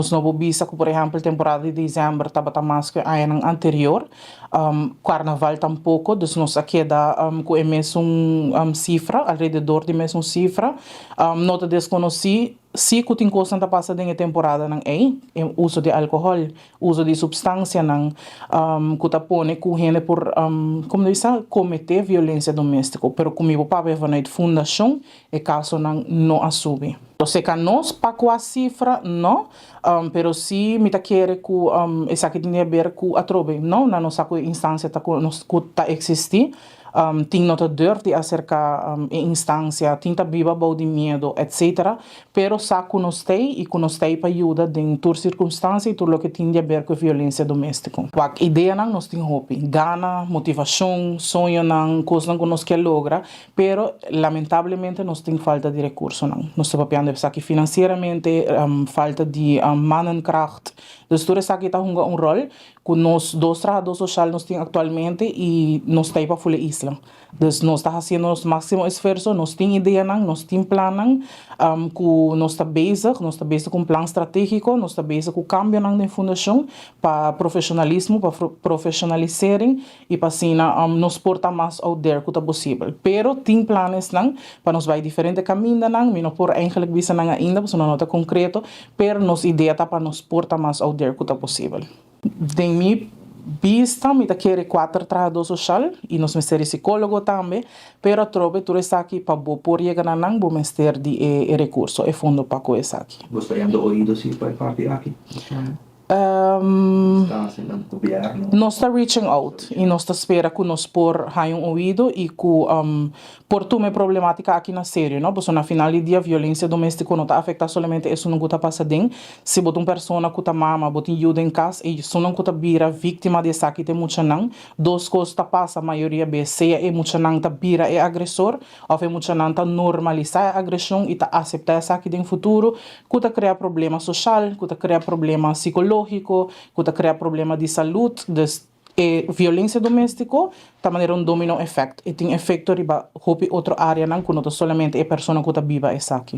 Nos no por bisa ku, por ehèmpel, temporada di desèmber tabata mas ku añanan anterior, karnaval tampoko, dus nos a keda ku e mesun sifra, alrededor di mesun sifra. No ta deskonosí sí ku tin kosnan ta pasa den e temporadanan ei, e uso di alkohòl, uso di supstansianan ku ta pone ku hende por, komo ta bisa, kometé violensia doméstiko. Pero ku mi por papia vanuit fundashon, e kasonan no a subi. Serka nos pa kua sifra no, pero sí mi ta kere ku esaki tin di haber ku atrobe, no, nan no sa ku e instansia ta ku nos ku ta eksistí. Tin no ta durf di aserká e instansia, tin ta biba bou di miedu, etcetera. Pero sa ku nos t'ei i ku nos t'ei pa yuda den tur sirkunstansia i tur loke tin di haber ku e violensia doméstiko. Wak, ideanan nos tin hopi, gana, motivashon, soñonan, kosnan ku nos ke logra, pero lamentablemente nos tin falta di rekursonan. Nos ta papiando esaki finansieramente, falta di mannenkracht. Dus tur esaki ta hunga un ròl ku nos dos trahadó soshal nos tin aktualmente i nos ta ei pa ful e isla. Dus nos ta hasiendo nos máksimo esfuerso, nos tin ideanan, nos tin plannan ku nos ta bezig, nos ta bezig ku un plan stratégiko, nos ta bezig ku kambionan den fundashon pa profeshonalismo, pa profeshonalisering i pa asina nos por ta mas out there ku ta posibel. Pero tin planesnan pa nos bai diferente kamindanan, mi no por eigenlijk bisa nan ainda pasobra no ta konkreto, pero nos idea ta pa nos por ta mas out there ku ta posibel. Den mi bista mi ta kere kuater trahadó soshal i nos mester di sikólogo tambe, pero atrobe tur esaki pa bo por yega na nan bo mester di e rekurso, e fondo pa ku esaki. Bo sta yendo oido si pa e parti aki? Nos ta reaching out i nos ta spera ku nos por haña un oido i ku por tuma e problemátika aki na serio, no? Pasobra na final di dia violensia doméstiko no ta afektá solamente esunnan ku ta pasa den. Si bo ta un persona ku ta mama, bo tin yu den kas, e esunnan ku ta bira víktima di esaki ta e muchanan. Dos kos ta pasa mayoria bes, sea e muchanan ta bira e agresor òf e muchanan ta normalisá e agreshon i ta aseptá esaki den futuro, ku ta krea problema soshal, ku ta krea problema sikológiko, ku ta krea problema di salud. Dus e violensia doméstiko ta manera un domino effect, e tin efekto riba hopi otro áreanan ku no ta solamente e persona ku ta biba esaki.